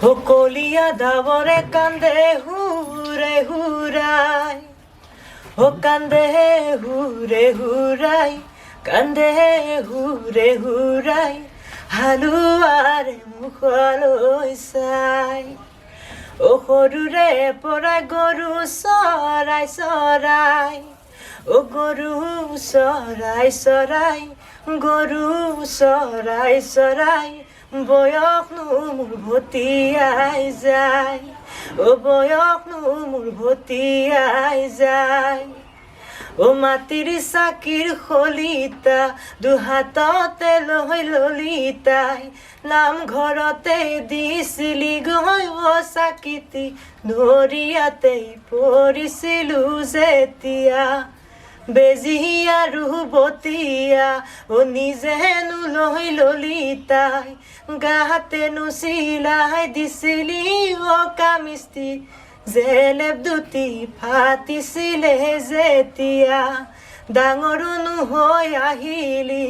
কলীয়া ডাৱৰে কান্দে হুৰে হুৰাই, ও কান্দে হুৰে হুৰাই, কান্দে হুৰে হুৰাই, হালোৱাৰে মুখলৈ চাই। ও সৰুৰে পৰা গৰু চৰাই চৰাই, ও গৰু চৰাই চৰাই, গৰু চৰাই চৰাই, বয়সনো মোৰ ভটিয়াই যায়, ও বয়সনো মোৰ ভটিয়াই যায়। ও মাটিৰ চাকিৰ শলিতা দুহাততে লৈ ললিতাই, নামঘৰতে দিছিলি গৈ, অ চাকিটি নৰিয়াতে পৰিছিলো যেতিয়া। বেজী আৰু বতিয়া ও নিজেনো লৈ ললিতাই, গাতেনো চিলাই দিছিলি, অ কামিস্তি জেলেপ দুটি ফাটিছিলে যেতিয়া। ডাঙৰনো হৈ আহিলি,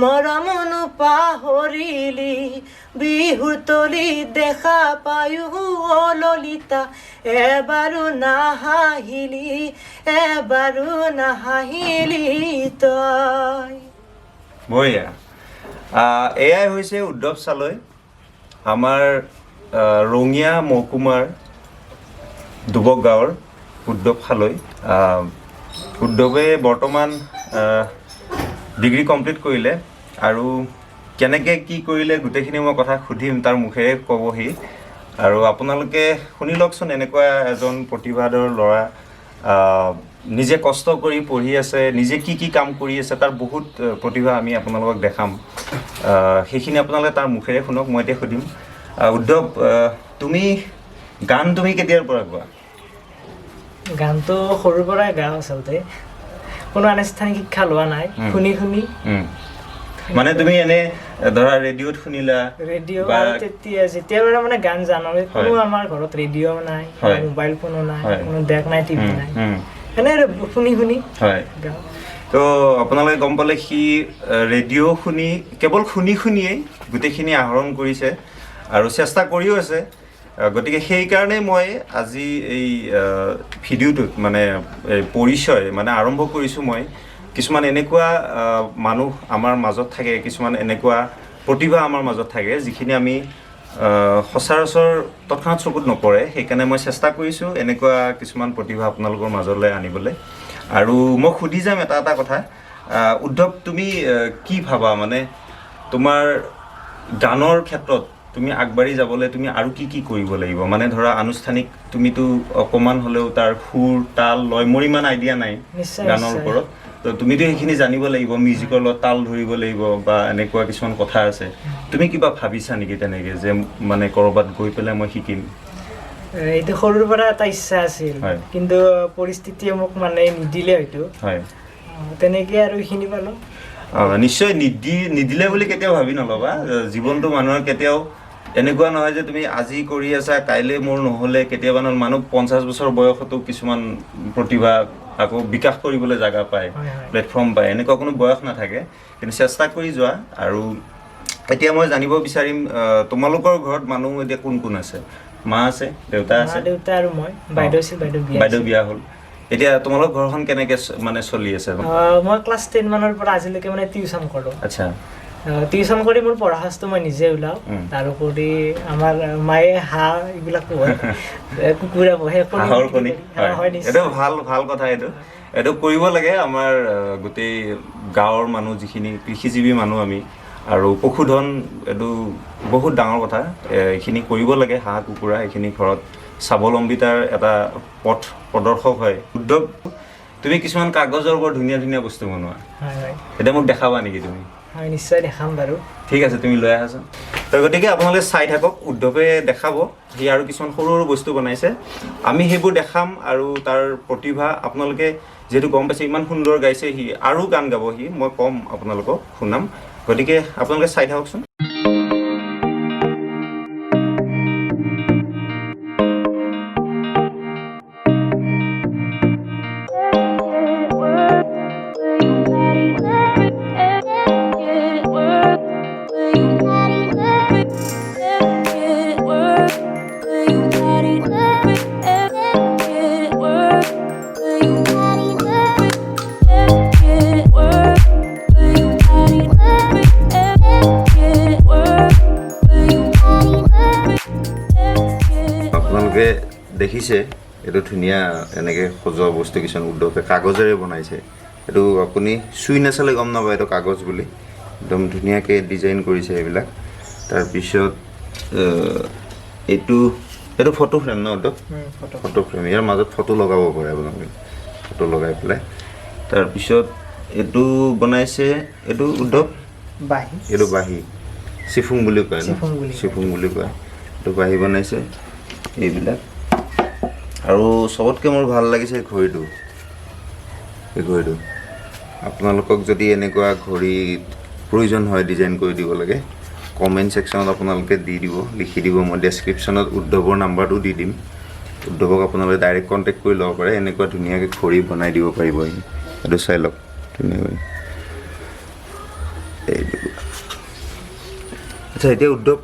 মৰমনো পাহৰিলি, বিহুৰ তলিত দেখা পায়ো অ ললিতা, এবাৰো নাহাঁহিলি, এবাৰো নাহাঁহিলি তই। বঢ়িয়া। এয়াই হৈছে উদ্ধৱ চালৈ, আমাৰ ৰঙিয়া মহকুমাৰ দুবক গাঁৱৰ উদ্ধৱ শালৈ। উদ্ধৱে বৰ্তমান ডিগ্ৰী কমপ্লিট কৰিলে আৰু কেনেকৈ কি কৰিলে গোটেইখিনি মই কথা সুধিম, তাৰ মুখেৰে ক'বহি। আৰু আপোনালোকে শুনি লওকচোন, এনেকুৱা এজন প্ৰতিভাধৰ ল'ৰা, নিজে কষ্ট কৰি পঢ়ি আছে, নিজে কি কি কাম কৰি আছে, তাৰ বহুত প্ৰতিভা আমি আপোনালোকক দেখাম। সেইখিনি আপোনালোকে তাৰ মুখেৰে শুনক। মই এতিয়া সুধিম, উদ্ধৱ, তুমি গান তুমি কেতিয়াৰ পৰা গোৱা? গানটো সৰুৰ পৰাই গাওঁ আচলতে, কোনো আনুষ্ঠানিক শিক্ষা লোৱা নাই, শুনি শুনি। মানে তুমি এনে ধৰা ৰেডিঅ'ত শুনিলা? ৰেডিঅ' আৰু তেতিয়া যেতিয়াৰ পৰা মানে গান জানো, কোনো আমাৰ ঘৰত ৰেডিঅ' নাই, মোবাইল ফোনো নাই, কোনো ডেক নাই, টিভি নাই, এনে আৰু শুনি শুনি গাওঁ। তো আপোনালোকে গম পালে সি ৰেডিঅ' শুনি, কেৱল শুনি শুনিয়েই গোটেইখিনি আহৰণ কৰিছে আৰু চেষ্টা কৰিও আছে। গতিকে সেইকাৰণেই মই আজি এই ভিডিঅ'টোত মানে এই পৰিচয় মানে আৰম্ভ কৰিছোঁ। মই কিছুমান এনেকুৱা মানুহ আমাৰ মাজত থাকে, কিছুমান এনেকুৱা প্ৰতিভা আমাৰ মাজত থাকে যিখিনি আমি সচৰাচৰ তৎক্ষণাত চকুত নপৰে। সেইকাৰণে মই চেষ্টা কৰিছোঁ এনেকুৱা কিছুমান প্ৰতিভা আপোনালোকৰ মাজলৈ আনিবলৈ। আৰু মই সুধি যাম এটা এটা কথা। উদ্ধৱ, তুমি কি ভাবা, মানে তোমাৰ গানৰ ক্ষেত্ৰত তুমি আগবাঢ়ি যাবলৈ তুমি আৰু কি কি কৰিব লাগিব? মানে ধৰা আনুষ্ঠানিক তুমিতো অকণমান হ'লেও তাৰ সুৰ তাল লয়, মোৰ ইমান আইডিয়া নাই গানৰ ওপৰত, তো তুমিতো সেইখিনি জানিব লাগিব, মিউজিকৰ লগত তাল ধৰিব লাগিব বা এনেকুৱা কিছুমান কথা আছে। তুমি কিবা ভাবিছা নেকি তেনেকে যে মানে ক'ৰবাত গৈ পেলাই মই শিকিম? এইটো সৰুৰ পৰা এটা ইচ্ছা আছিল, কিন্তু পৰিস্থিতিয়ে মোক মানে নিদিলে হয়তো। তেনেকে আৰু এইখিনি পালো। নিশ্চয় নিদিলে বুলি কেতিয়াও ভাবি নল'বা। জীৱনটো মানুহৰ কেতিয়াও এনেকুৱা নহয় যে তুমি আজি কৰি আছা কাইলৈ মোৰ নহ'লে, কেতিয়াবা নহ'লে মানুহ 50 বছৰ বয়সতো কিছুমান প্ৰতিভা আকৌ বিকাশ কৰিবলৈ জাগা পায়, প্লেটফৰ্ম পায়, এনেকুৱা কোনো বয়স নাথাকে। কিন্তু চেষ্টা কৰি যোৱা। আৰু এতিয়া মই জানিব বিচাৰিম, তোমালোকৰ ঘৰত মানুহ এতিয়া কোন কোন আছে? মা আছে, দেউতা আছে? মা, দেউতা আৰু মই। বাইদেউ আছিল, বাইদেউ বিয়া বাইদেউ হৈছে। বিয়া হ'ল। এতিয়া তোমালোকৰ ঘৰখন কেনেকে মানে চলি আছে? মই ক্লাছ 10 মানৰ পৰা আজিলৈকে মানে টিউচন কৰোঁ। টিউচন কৰি মোৰ পঢ়া সাজটো মই নিজে ওলাওঁ। তাৰোপৰি আমাৰ মায়ে হাঁহ এইবিলাক পোহে, কুকুৰা পোহে, কণী হাঁহৰ বিক্ৰী কণী। কৰি। হয়, নিশ্চয়। এইটো ভাল কথা, এইটো কৰিব লাগে। আমাৰ গোটেই গাঁৱৰ মানুহ যিখিনি কৃষিজীৱী মানুহ আমি, আৰু পশুধন এইটো বহুত ডাঙৰ কথা, এইখিনি কৰিব লাগে। হাঁহ কুকুৰা এইখিনি ঘৰত স্বাৱলম্বিতাৰ এটা পথ প্ৰদৰ্শক হয়। উদ্ধৱ, তুমি কিছুমান কাগজৰ বৰ ধুনীয়া ধুনীয়া বস্তু বনোৱা। হয়। এতিয়া মোক দেখাবা নেকি তুমি? হয়, নিশ্চয় দেখাম বাৰু। ঠিক আছে, তুমি লৈ আহাচোন। তো গতিকে আপোনালোকে চাই থাকক, উদ্ধৱে দেখাব। সি আৰু কিছুমান সৰু সৰু বস্তু বনাইছে, আমি সেইবোৰ দেখাম। আৰু তাৰ প্ৰতিভা আপোনালোকে যিহেতু গম পাইছে, ইমান সুন্দৰ গাইছে সি, আৰু গান গাব সি, মই ক'ম আপোনালোকক শুনাম। গতিকে আপোনালোকে চাই থাককচোন। দেখিছে এইটো ধুনীয়া এনেকৈ সজোৱা বস্তু কিছুমান উদ্ধৱে কাগজেৰে বনাইছে। এইটো আপুনি চুই নাচালে গম নাপায় এইটো কাগজ বুলি, একদম ধুনীয়াকৈ ডিজাইন কৰিছে এইবিলাক। তাৰপিছত এইটো এইটো ফটো ফ্ৰেম ন উদ্ধৱ? ফটো। ফটো ফ্ৰেম, ইয়াৰ মাজত ফটো লগাব পাৰে আপোনালোকে, ফটো লগাই পেলাই। তাৰপিছত এইটো বনাইছে, এইটো উদ্ধৱ? বাঁহী। এইটো বাঁহী, চিফুং বুলি কয় ন? চিফুং বুলি কয়। চিফুং বুলি কয়। এইটো বাঁহী বনাইছে এইবিলাক। আৰু চবতকৈ মোৰ ভাল লাগিছে ঘড়ীটো। এই ঘড়ীটো আপোনালোকক যদি এনেকুৱা ঘড়ী প্ৰয়োজন হয়, ডিজাইন কৰি দিব লাগে, কমেণ্ট ছেকশ্যনত আপোনালোকে দি দিব, লিখি দিব। মই ডেছক্ৰিপশ্যনত উদ্ধৱৰ নাম্বাৰটো দি দিম। উদ্ধৱক আপোনালোকে ডাইৰেক্ট কণ্টেক্ট কৰি ল'ব পাৰে। এনেকুৱা ধুনীয়াকৈ ঘড়ী বনাই দিব পাৰিব সি। এইটো চাই লওক ধুনীয়াকৈ এইটো। আচ্ছা, এতিয়া উদ্ধৱ,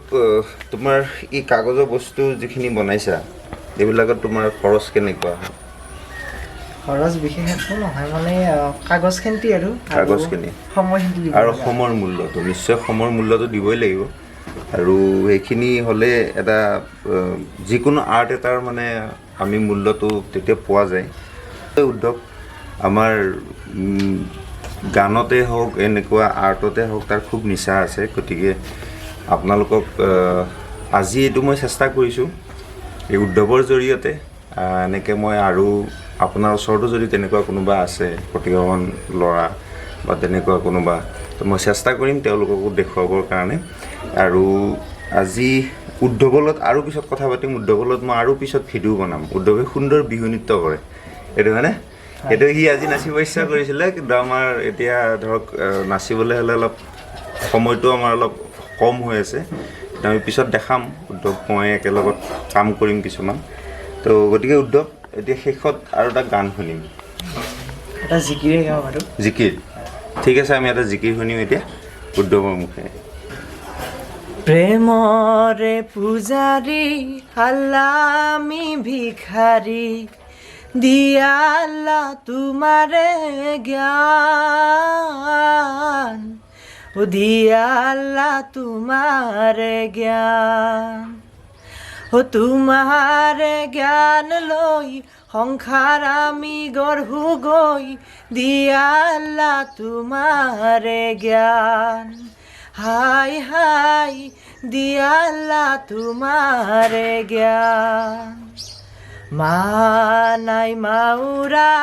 তোমাৰ এই কাগজৰ বস্তু যিখিনি বনাইছা, এইবিলাকত তোমাৰ খৰচ কেনেকুৱা হয়? খৰচ বিশেষ একো নহয়, মানে কাগজখিনি আৰু কাগজখিনি। সময়খিনি দিব আৰু লগা। সময়ৰ মূল্যটো নিশ্চয়, সময়ৰ মূল্যটো দিবই লাগিব। আৰু সেইখিনি হ'লে এটা যিকোনো আৰ্ট এটাৰ মানে আমি মূল্যটো তেতিয়া পোৱা যায়। উদ্ধৱ আমাৰ গানতে হওক, এনেকুৱা আৰ্টতে হওক, তাৰ খুব নিচা আছে। গতিকে আপোনালোকক আজি এইটো মই চেষ্টা কৰিছোঁ এই উদ্ধৱৰ জৰিয়তে, এনেকৈ মই আৰু আপোনাৰ ওচৰতো যদি তেনেকুৱা কোনোবা আছে প্ৰতিভাৱান ল'ৰা বা তেনেকুৱা কোনোবা, তো মই চেষ্টা কৰিম তেওঁলোককো দেখুৱাবৰ কাৰণে। আৰু আজি উদ্ধৱৰ লগত আৰু পিছত কথা পাতিম। উদ্ধৱৰ লগত মই আৰু পিছত ভিডিঅ' বনাম। উদ্ধৱে সুন্দৰ বিহু নৃত্য কৰে, এইটো হয়নে? সেইটো সি আজি নাচিব ইচ্ছা কৰিছিলে, কিন্তু আমাৰ এতিয়া ধৰক নাচিবলৈ হ'লে অলপ সময়টো আমাৰ অলপ কম হৈ আছে। আমি পিছত দেখাম, উদ্ধৱ মই একেলগত কাম কৰিম কিছুমান। তো গতিকে উদ্ধৱ, এতিয়া শেষত আৰু এটা গান শুনিম। এটা জিকিৰে গাওঁ আৰু। জিকিৰ, ঠিক আছে, আমি এটা জিকিৰ শুনিম এতিয়া উদ্ধৱৰ মুখে। প্ৰেমৰে পূজাৰী আল্লাহ, আমি ভিখাৰী, দিয়া আল্লাহ তোমাৰে জ্ঞান, ও দিয়া আল্লাহ তোমাৰে জ্ঞান, ও তোমাৰে জ্ঞান লৈ সংসাৰ আমি গঢ়ো গৈ, দিয়া আল্লাহ তোমাৰে জ্ঞান, হাই হাই দিয়া আল্লাহ তোমাৰে জ্ঞান। মা নাই মাউৰা,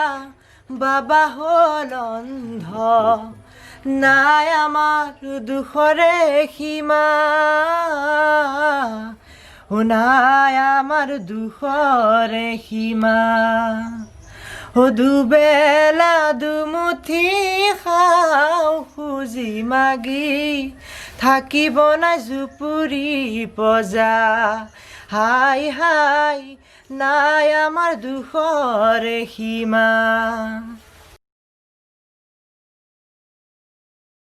বাবা হ'ল অন্ধ, নাই আমাৰ দুখৰে সীমা, ও নাই আমাৰ দুখৰে সীমা, ও দুবেলা দুমুঠি খাওঁ খুজি মাগি, থাকিব নাই জুপুৰি পজা, হাই হাই নাই আমাৰ দুখৰে সীমা।